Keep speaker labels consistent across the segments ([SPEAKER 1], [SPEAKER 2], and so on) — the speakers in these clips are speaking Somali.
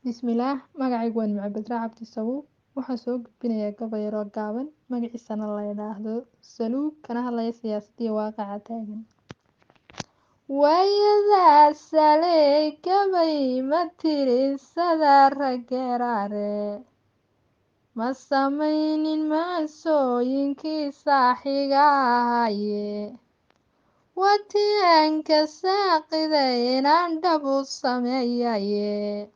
[SPEAKER 1] Bismillaah, magacaygu waa Nimco Badra Cabdi Sabuub. Waxaan soo gudbinayaa gabay yar oo gaaban, magaciisana la yidhaahdo Saluug, kana hadlaya siyaasadda iyo waaqaca taagan. Waayadaas saley gabay ma tirinsada rageraare, ma samaynin maansooyinkii saaxiga ahaye. Watii aan ka saaqiday inaan dhab u sameeyaye,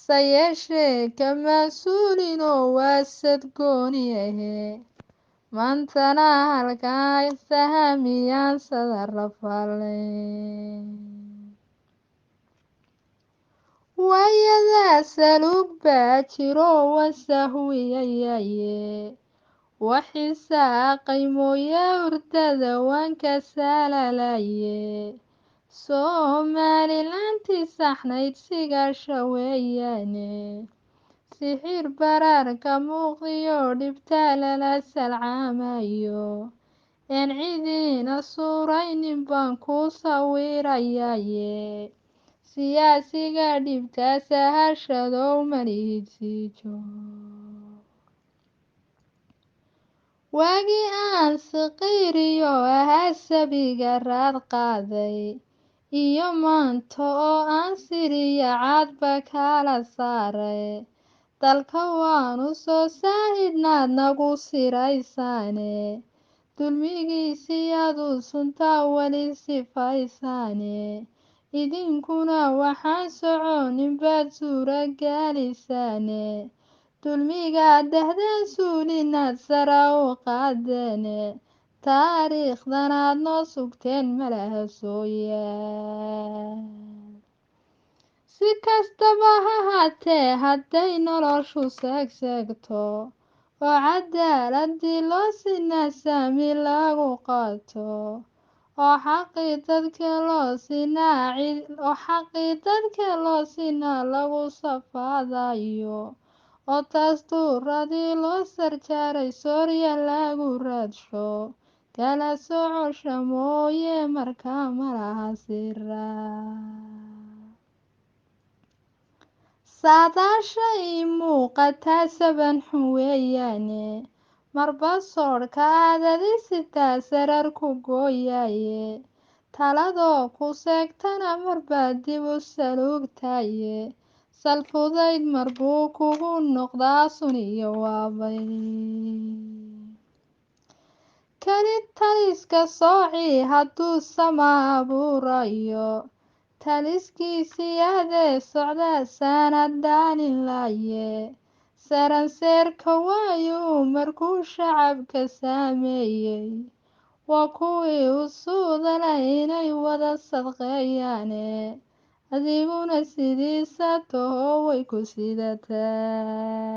[SPEAKER 1] se yeeshee kama suulinoo waa sad gooni ahe. Maantana halkaa sahamiyaan sada rafale. Waayadaa saluug baa jiro waan sahwiyayaye, waxisaaqay mooye hurdada waan ka salalaye. Somalilantii saxnayd sigaasha weeyaane, sixir bararka muuqdiyo dhibta lala salcaamayo, een cidina suuraynin baan ku sawirayaye. Siyaasiga dhibta sahashadow malihid siijo. Waagii aan siqiiriyo ahaa sabiga raad qaaday, iyo maanta oo aan siriya caadba kala saaray, dalka waanu soo saahidnaad nagu siraysaane. Dulmigiisiyaadu suntaa weli sifaysaane, idinkuna waxaan soconin baad suura gaalisaane. Dulmigaa dahdeen suulinaad sara u qaadeene, taariikhdan aad noo sugteen malaha sooyaal. Si kastaba ha haatee, hadday noloshu seegseegto oo cadaaladii loo sinaa saami lagu qaato, oo xaqii dadka loo sinaa oo xaqii dadka loo sinaa lagu safaadayo, oo dastuuradii loo sarjaaray soorya lagu raadsho, kala socosha mooye markaa malaha sira. Saadaasha ii muuqataa saban xun weeyaane, marba soodhka aad adi sitaa sarar ku gooyaye, taladoo ku seegtana marbaad dib u saluugtaye, salfudayd marbuu kugu noqdaa sun iyo waabay. Kali taliska sooci hadduu sama abuurayo, taliskiisiyaadee socda sanad dhaalin laaye. Saranseerka waayuu markuu shacabka saameeyey, waa kuwii u suudala inay wada sadqeeyaane, adiguna sidiisa taho way ku sidataa.